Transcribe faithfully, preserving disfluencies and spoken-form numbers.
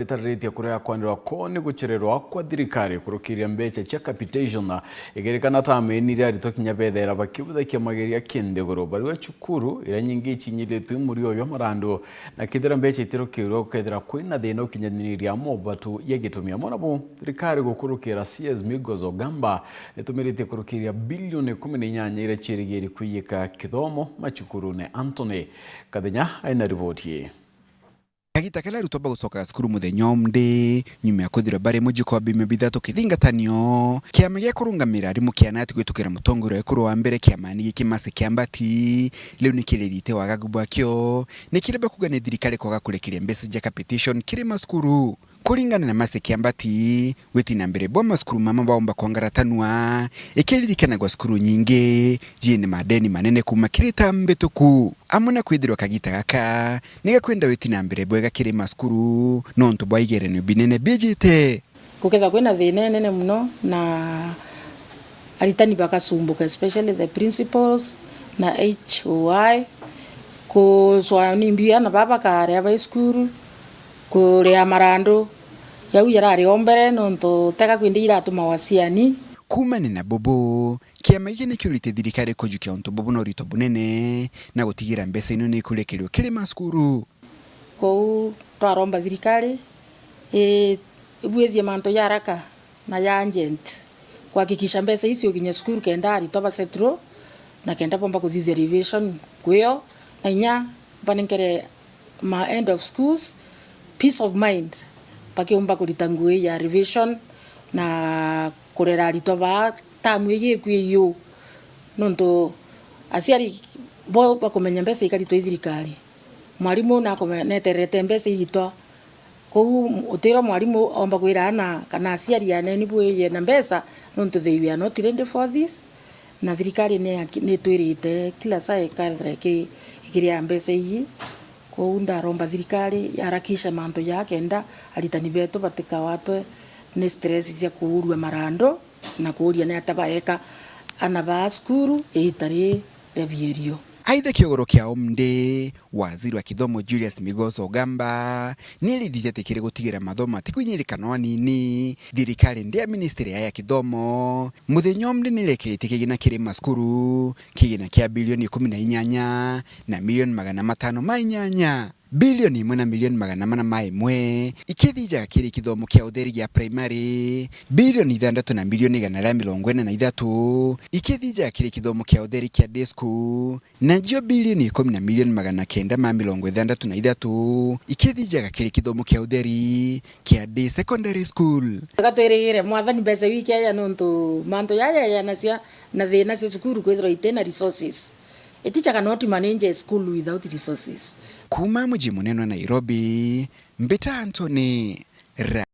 ritariritie kuria kwanirwa ko ni guchererwa kwa thirikari kurukiria mbeca cia capitation, igerikana ta ameni ria aritwa kinya bethera bakibuthakia mageria kinthiguru. Barua cukuru iria nyingi icinyiritwe i murio jwa marandu, na kethira mbeca itirukirwe gukethira kwina thina ukinyaniria mobatu ya gitumi. Amwe nabo thirikari gukurukira C S Migos Ogamba nitumiritie kurukiria bilioni ikumi na inyanya iria ciirigiri kwiyika kithomo macukurune. Anthony Kathenya aina riboti ii. Kagita karia arutwa bagucokaga cukuru muthenya umwe, nyuma ya kwithirwa bari muji kwa biumia bithatu kithingatanio, kiama gia kurungamira arimu kia nati gwitukira mutongoria wa ekuru wa mbere kiamani giki Mercy Kiambati, riu ni kirithite wagagu bwakio, ni kiria bakuga ni thirikari kwaga kurekeria mbeca cia capitation kiri macukuru. Kuringana na Mercy Kiambati, gwiti na mbere bwa macukuru mama baomba kwangaratanua, ikiririkanagwa cukuru nyingi ciina madeni manene kuuma kiri ta mbituku. Amwe na kwithirwa kagita gaka ni gakwenda witi na mbere bwega kiri macukuru, nontu bwa igeranio binene bijite. Gukethirwa kwina thina inene mono na aritani bakasumbuka, especially the principals na H O I, kucwa ni mbia na baba bakaria bai cukuru, kuria marandu jau jarari o mbere, nontu tega kwindi iratuma waciani. Kuumania na bubu, kiama giki ni kiurite thirikari kujukia untu bubu na urito bunene na gutigira mbeca ino ni ikurekerua kiri macukuru. Kou twaromba thirikari i-, ibuithie mantu ja haraka na ja urgent, kuhakikisha mbeca ici ciukinya cukuru kenda aritwa ba settle na kenda bomba kuthithia revision kwio, na inya banenkere ma end of schools peace of mind, bakiumba kurita ngugi ya revision na kurera aritwa baa tamu iji ikui iu, nontu aciari bo bakumenya mbeca ikaritwa i thirikari. Mwarimu nakome-, netererete mbeca iritwa. Kou utiro mwarimu omba kwira aana kana aciari, aneni bwiye na mbeca, nontu they were not ready for this, na thirikari ni aki-, ni itwirite kila saa ikethira iki-, ikiria mbeca iji. Kou ndaromba thirikari yarakisha mantu jaa kenda aritani betu batikawatwe ni stress cia kuurua marandu na kuuria ni atia baeka aana baa cukuru iita rii ria bierio. Aitha kiogoro kia umthi, waziri wa kithomo Julius Migos Ogamba ni erithite ati kiri gutigira mathomo matikwinyirikana anini, thirikari ndi ya ministry ya kithomo muthenya umthi ni irekiritie kigina kiri macukuru, kigina kia bilioni ikumi na inyanya na milioni magana matano ma inyanya. Bilioni imwe na milioni magana mana ma imwe ikithijaga kiri kithomo kia utheri gia primary, bilioni ithantatu na milioni igana ria mirongo ina na ithatu ikithijaga kiri kithomo kia utheri kia day school, nacio bilioni ikumi na milioni magana kenda ma mirongo ithantatu na ithatu ikithijaga kiri kithomo kia utheri kia day secondary school. Gatwirigire Mwathani mbeca wiki aja, nontu mantu jaja janacia na thina cia cukuru kwithirwa itina resources. A teacher cannot manage a school without resources. Kuuma muji munene wa Nairobi, mbita Anthony Ra-